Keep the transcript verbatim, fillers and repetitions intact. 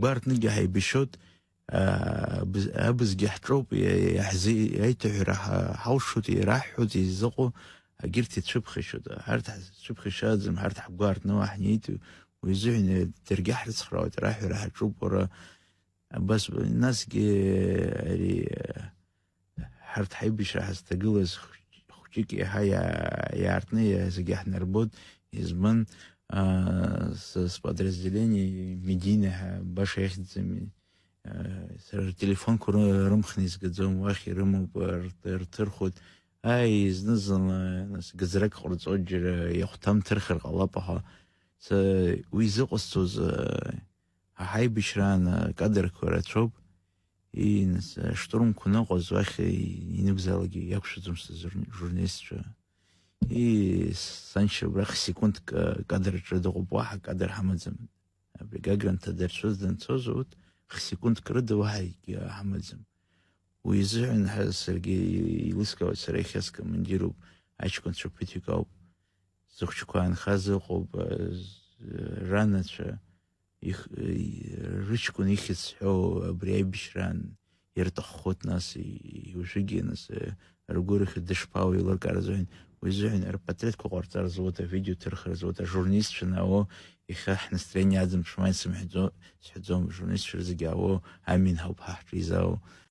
гәарҭныкгьы ҳаибашьуеит, аа, абз-, абзгьы ҳҿоуп, иа-, иаҳзи-, аиҭаҳәара ҳа-, ҳалшоит, ираҳҳәоит, изыҟоу, агьырҭ ицәыԥхашьоит. Ҳарҭ ҳцәыԥхашьаӡам, ҳарҭ ҳгәарҭны уа ҳнеит, уи азыҳәан даргьы ҳрыцхраауеит, раҳәара ҳаҿуп, уара, абас, насгьы ари, ҳарҭ ҳаибашьра ҳазҭагылаз хәҷ-, хәҷык иаҳа иа-, иаартны иа-, зегьы ҳнарбоит, избан, аа, с-, сподразделение Медина ҳәа баша ихьӡами, аа, сара ртелефонқәа ры-, рымхны изгаӡом, уахь ирымоуп, рт-, рҭырхуеит. Ааи, зны-зынла, нас, гыӡрак ҟарҵоит џьара, иахәҭам ҭырхыр ҟалап, аха са уи изыҟасҵоз, аа, ҳаибашьраан акадрқәа рацәоуп. Ии, нас, аштурмқәа аныҟаз уахь инықәзаалакгьы иақәшәаӡомызт ажурн-, журналистцәа. Ии, саншьа убрахь секундк акадрҿы дыҟоуп, уаҳа акадр ҳамаӡам. Абри Гагра анҭадырцәыз данцоз урҭ х-секундк рыда уаҳа егьи ҳамаӡам. Уи изыҳәан ҳа-, саргьы еилыскаауеит, сара иахьа скомандируп, аҷкәынцәа ԥыҭҩык ауп. Зыхәҷқәа аанхаз ыҟоуп, а, з-, ранацәа, их-, и-, рыҷкәын ихьӡ зҳәо абри аибашьраан ирҭаххоит, нас, и-, уажәыгьы, нас, э, ргәы рыхьуеит дышԥаауеи, еилыркаара азыҳәан, уи азыҳәан рпатреҭқәа ҟарҵар зуеит, авидео ҭырхыр зуеит, ажурналистцәа нао, иахьа ҳнастроение аӡам, шәмаин сымҳәаӡо, сҳәаӡом, ажурналистцәа рзегьы ао, амин ҳауп ҳа ҳҿы изаау.